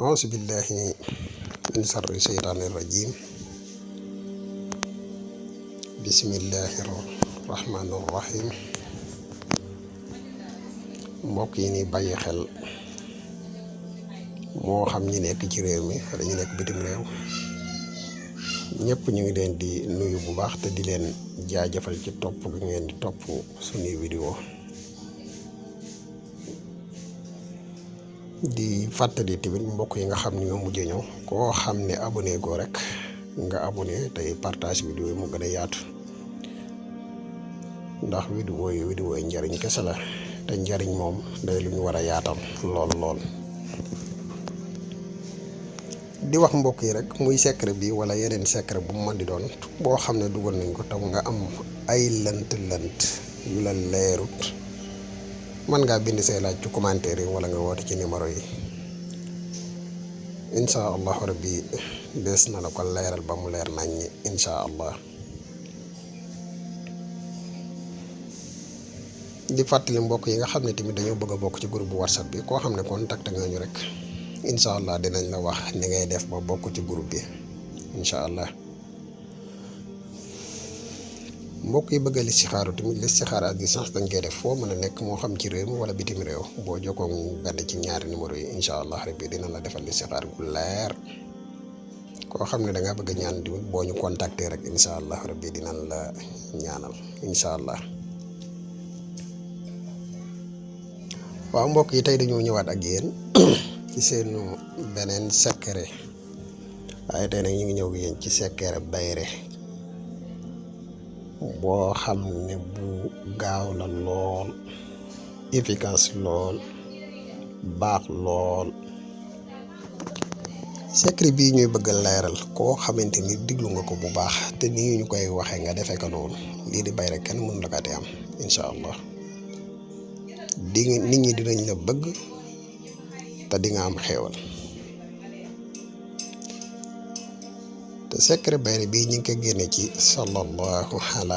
أعوذ بالله من شر الشيطان الرجيم بسم الله الرحمن الرحيم mbokk yi ni bàyyi xel moo xam ñi nekk ci réew mi wala ñi nekk bitim réew ñëpp ñu ngi leen di nuyu bu baax te di leen jaajëfal ci topp gi ngeen di topp suñuy vidéo di fàttali tamit mbokk yi nga xam ni ñoo mujjee ñëw koo xam ne abonné go rek nga abonné tey partage vidéo yi mu gën a yaatu ndax vidéo yi njariñ kese la te njariñ moom day lu ñu war a yaatal lool di wax mbokk yi rek muy secret bi wala yeneen secret bu mu mën di doon boo xam ne dugal nañ ko tam nga am ay lënt yu la leerut man ngaa bind say laaj ci commentaire yi wala nga woote ci numéro yi insha allahu rabbi des na la ko leeral ba mu leer nañ insha allah. di fàttali mbokk yi nga xam ne tamit dañoo bëgg a bokk ci groupe bu whatsapp bi koo xam ne contact nga ñu rek incha allah dinañ la wax ni ngay def ba bokk ci groupe bi incha allah. mbokk yi bëgg a listixaaru tamit listixaar à distance dañ koy def foo mën a nekk moo xam ci réew mi wala bitim réew boo jokkoo benn ci ñaari numéro yi incha allah rabbi dina la defal listixaar gu leer koo xam ne da nga bëgg a ñaan tamit boo ñu contacter rek incha allah rabbi dinañ la ñaanal incha allah. waaw mbokk yi tey dañoo ñëwaat ak yéen ci seen beneen secret waaye tey nag ñu ngi ñëw yéen ci secret bayre boo xam ne bu gaaw la lool efficace lool baax lool. secret bii ñuy bëgg a leeral koo xamante ni diglu nga ko bu baax te nii ñu koy waxee nga defee ko noonu lii di bayre kenn mënu la ko te am incha allah. nit ñi dinañ la bëgg te di nga am xéewal te secret bayre bii ñu ngi ko génne ci sallallahu ala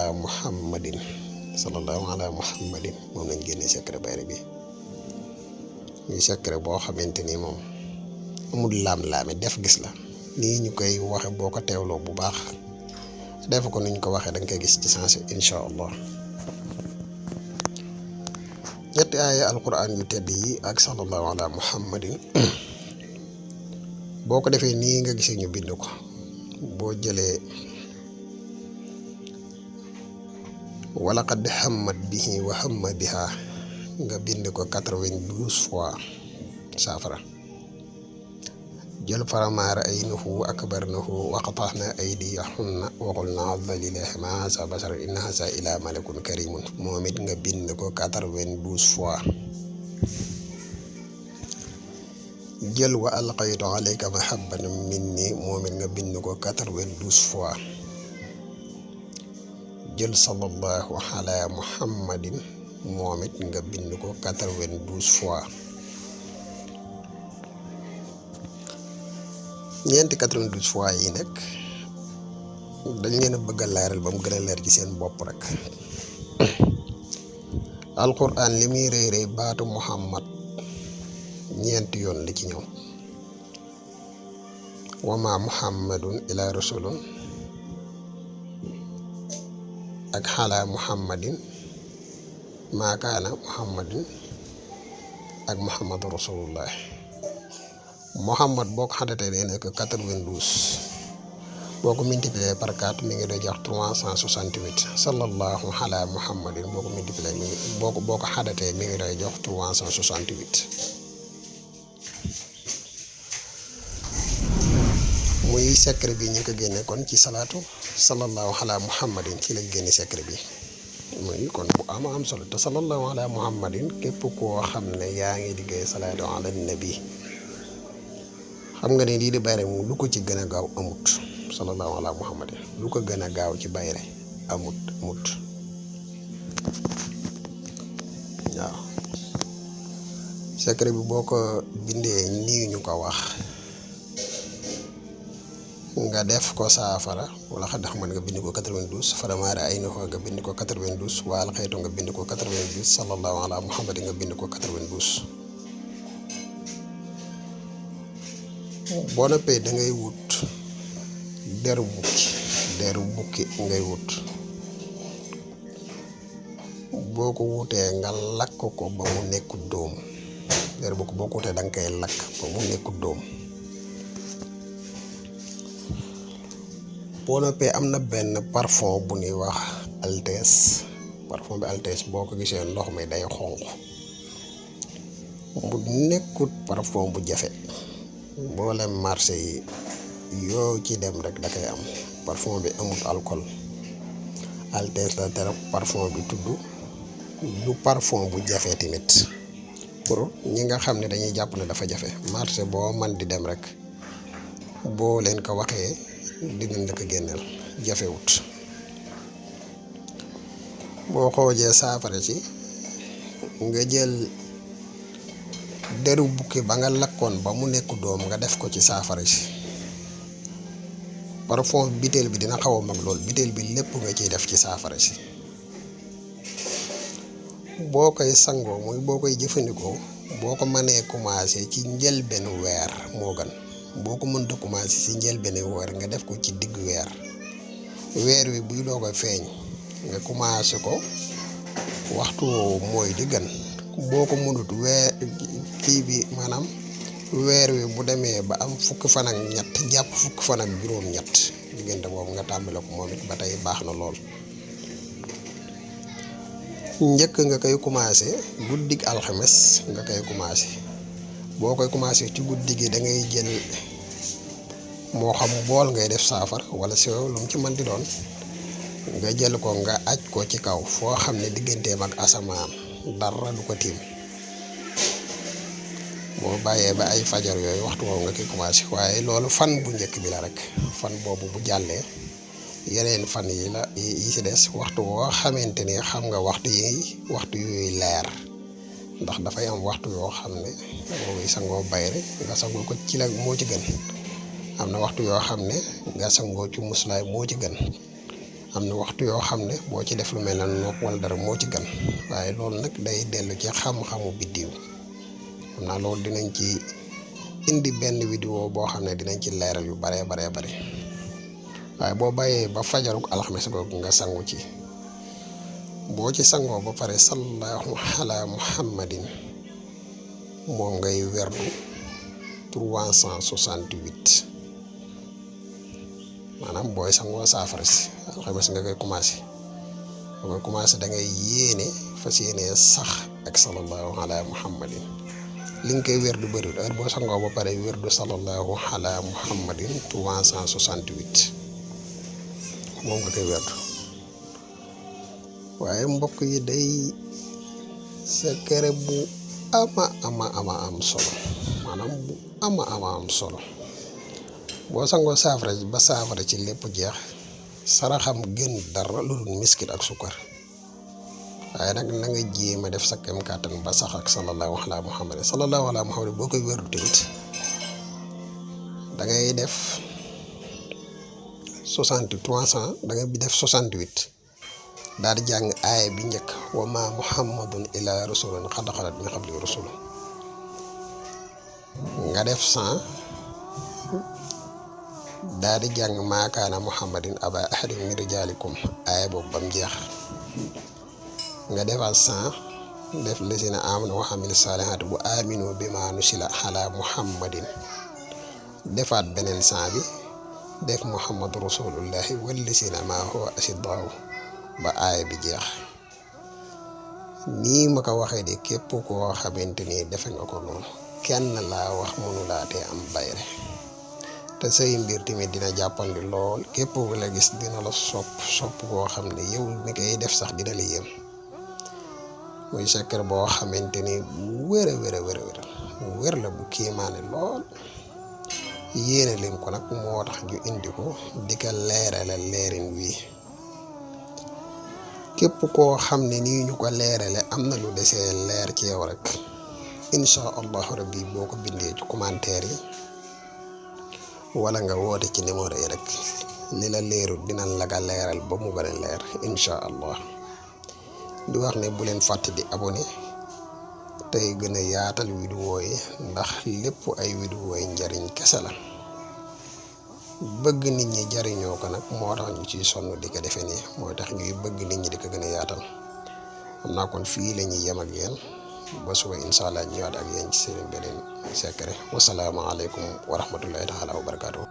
muhammadin moom lañ génne secret bayre bi muy secret boo xamante ni moom amul laam-laame def gis la nii ñu koy waxe boo ko teewloo bu baax def ko nuñ ko waxee da nga koy gis ci sensé incha allah. ñetti aaya alquran yu tedd yi ak sallallahu ala muhammadin boo ko defee nii nga gisee ñu bind ko boo jëlee walaqad hammat bihi wa hamma biha nga bind ko 92 fois saafara jël faramaara aynahu akbarnahu waqatahna aydiyahunna wa qulna azza lillahi ma sa basara inna hasa ila malakun karimun moom it nga bind ko 92 fois jël wa alqaytu alayka mahabbatan minni moom it nga bind ko 92 fois jël sallallahu ala muhammadin moom it nga bind ko 92 fois. ñeenti 92 fois yi nag dañ leen a bëgg a leeral ba mu gën a leer ci seen bopp rek alquran li muy rëy rëy baatu muhammad ñeenti yoon li ci ñëw wama muhammadun ila rasulun ak xala muhammadin maakaana muhammadin ak muhammadu rasulullah. Muhammad boo ko xadatee day nekk 92 boo ko multiplier par 4 mi ngi doon jox 368 sallallahu ala muhammadin boo ko multiplier boo ko xadatee mi ngi doon jox 368. muy secret bi ñu ko génne kon ci salaatu sallallahu ala muhammadin ci lañ génne secret bi muy kon bu am solo te sallallahu ala muhammadin képp koo xam ne yaa ngi liggéey salaatu ala nabi xam nga ne lii di bayre moom lu ko ci gën a gaaw amut sallallahu ala muhammadin lu ko gën a gaaw ci bayre amut waaw secret bi boo ko bindee nii ñu ko wax nga def ko saafara wala xa dax man nga bind ko 92 faramaare ay na nga bind ko 92 waal xeetu nga bind ko 92 sallallahu ala muhammadin nga bind ko 92 boo noppee da ngay wut deru bukki ngay wut. boo ko wutee nga lakk ko ba mu nekk dóom. deru bukki boo ko wutee da nga koy lakk ba mu nekk dóom. boo noppee am na benn parfum bu ñuy wax Altesse. parfum bi Altesse boo ko gisee ndox mi day xonq. mu nekkut parfum bu jafe. mboolem marché yi yoo ci dem rek da koy am. parfum bi amut alcool. Altesse la tere parfum bi tudd. du parfum bu jafe tamit. pour ñi nga xam ne dañuy jàpp ne dafa jafe. marché boo man di dem rek boo leen ko waxee dinañ la ko génneel jafewut. boo xoojee saafara si nga jël deru bukki ba nga lakkoon ba mu nekk doom nga def ko ci saafara si. parfum biteel bi dina xaw a mag lool. biteel bi lépp nga ciy def ci saafara si. boo koy sangoo muy boo koy jëfandikoo boo ko mënee commencé ci njëlbéenu weer moo gën. boo ko mënta commencé ci njëlbéenu weer nga def ko ci diggu weer. weer wi buy doo koy feeñ nga commencé ko waxtu woowu mooy di gën. boo ko mënut kii bi maanaam weer wi bu demee ba am fukki fan ak ñett jàpp fukki fan ak juróom-ñett diggante boobu nga tàmbale ko moom it ba tey baax na lool. njëkk nga koy commencé guddig alxames nga koy commencé. boo koy commencé ci guddi gi da ngay jël moo xam bool ngay def saafara wala si lu mu ci mën di doon nga jël ko nga aj ko ci kaw foo xam ne digganteem ak asamaan dara du ko tiim. boo bàyyee ba ay fajar yooyu waxtu woowu nga koy commencé waaye loolu fan bu njëkk bi la rek. fan boobu bu jàllee yeneen fan yi la yi ci des waxtu woo xamante ni xam nga waxtu yooyu leer. ndax dafay am waxtu yoo xam ne boobu sangoo bayre nga sangoo ko ci la moo ci gën. am na waxtu yoo xam ne nga sangoo ci muslaay moo ci gën. am na waxtu yoo xam ne boo ci def lu mel ne nopp wala dara moo ci gën. waaye loolu nag day dellu ci xam-xamu biddiw. xam naa loolu dinañ ci indi benn vidéo boo xam ne dinañ ci leeral yu baree bari waaye boo bàyyee ba fajaruk alxames googu nga sangu ci. boo ci sangoo ba pare sallallahu ala muhammadin moom ngay werdu 368. maanaam booy sangoo saafara si alxames nga koy commencé. boo koy commencé da ngay yéene fas yéene sax ak sallallahu ala muhammadin. li nga koy werdu bëriwul heure boo sangoo ba pare werdu sallallahu ala muhammadin 368 moom nga koy werdu. waaye mbokk yi day secret bu ama am solo. maanaam bu ama am solo. boo sangoo saafara ba saafara ci lépp jeex saraxam gën dara lu dul miskit ak sukkar. waaye nag na nga jéem a def sa kem kàttan ba sax ak sallallahu ala muhammad. sallallahu ala muhammad boo koy wérdu tamit da ngay def 300 da ngay def 68 daal di jàng aaya bi njëkk wa ma muhammadun illa rasulun qad xalat min qablihi rusul. nga def 100 daal di jàng maa kaana muhammadin aba ahadin min rijaalikum aaya boobu ba mu jeex. nga defaat 100 def lisina amanu wa amilu saalihaati bu aminu bima nusila ala muhammadin. defaat beneen 100 bi def muhammadu rasulullahi wal lisina ma huwa asiddaaw ba aaya bi jeex. nii ma ko waxee de képp koo xamante ni defe nga ko noonu kenn laa wax mënu laa tee am bayre te say mbir tamit dina jàppandi lool. képp ku la gis dina la sopp koo xam ne yow mi koy def sax dina la yéem. muy secret boo xamante ni bu wér la bu kiimaane lool. yéene leen ko nag moo tax ñu indi ko di ko leerale leerin wii. képp koo xam ne nii ñu ko leerale am na lu desee leer ci yow rek incha allahu rabbi boo ko bindee ci commentaire yi wala nga woote ci numéro yi rek li la leerul dinañ la ko leeral ba mu gën a leer incha allah. di wax ne bu leen fàtte di abonné tey gën a yaatal vidéo yi ndax lépp ay vidéo yi njariñ kese la bëgg nit ñi jariñoo ko nag moo tax ñu ciy sonn di ko defee nii mooy tax ñuy bëgg nit ñi di ko gën a yaatal xam naa kon fii la ñuy yem ak yéen ba suba incha allah ñëwaat ak yéen ci seen beneen secret wasalaamaaleykum wa rahmatullahi taala wa barakaatu.